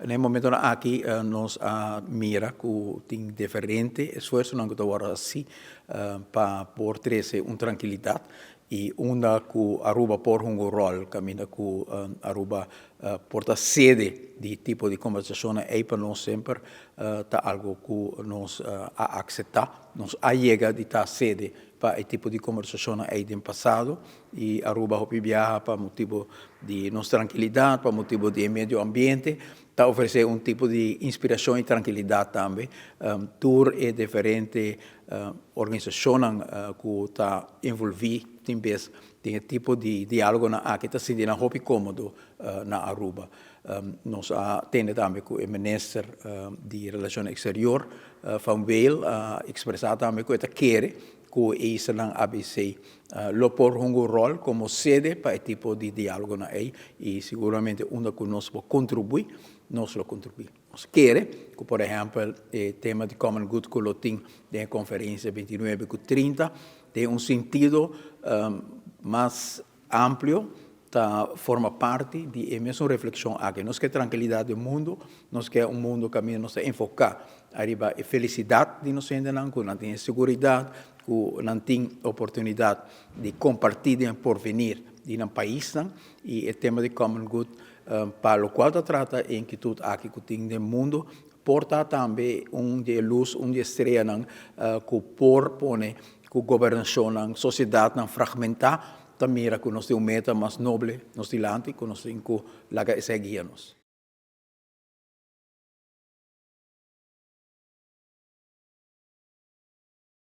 Na e momentonan aki nos a mira ku tin diferente esfuersonan ku ta wòrdu hasi pa por trese un trankilidat i unda ku Aruba por hunga un ròl kaminda ku Aruba por ta sede di tipo di kombersashonnan ei pa nos semper ta algu ku nos a akseptá. Nos a yega di ta sede pa e tipo di kombersashonnan ei den pasado i Aruba hopi biaha pa motibu di nos trankilidat, pa motibu di e medio ambiente ta ofresé un tipo di inspirashon i trankilidat tambe. Tur e diferente organisashonnan ku ta envolví tin bes den e tipo di diálogonan aki ta sinti nan hopi kómodo na Aruba. Nos a tende tambe ku e minister di Relashon Eksterior Van Weel a ekspresá tambe ku e ta kere ku e islanan ABC lo por hunga un ròl komo sede pa e tipo di diálogonan ei i siguramente unda ku nos por kontribuí nos lo kontribuí. Nos kere ku por ehèmpel e tema di common good ku lo tin den e konferensia 29 ku 30 den un sentido mas amplio ta forma parti di e mesun reflekshon aki. Nos ke trankilidat den mundu, nos ke un mundu kaminda nos ta enfoká ariba e felisidat di nos hendenan, ku nan tin e seguridat, ku nan tin oportunidat di kompartí den e porvenir di nan paisnan i e tema di common good pa lokual ta trata e inkitut aki ku tin den mundu por ta tambe un di e lus, un di e streanan ku por pone ku gobernashonnan, sosiedatnan fragmentá ta mira ku nos tin un meta mas noble nos dilanti ku nos tin ku laga esei guia nos.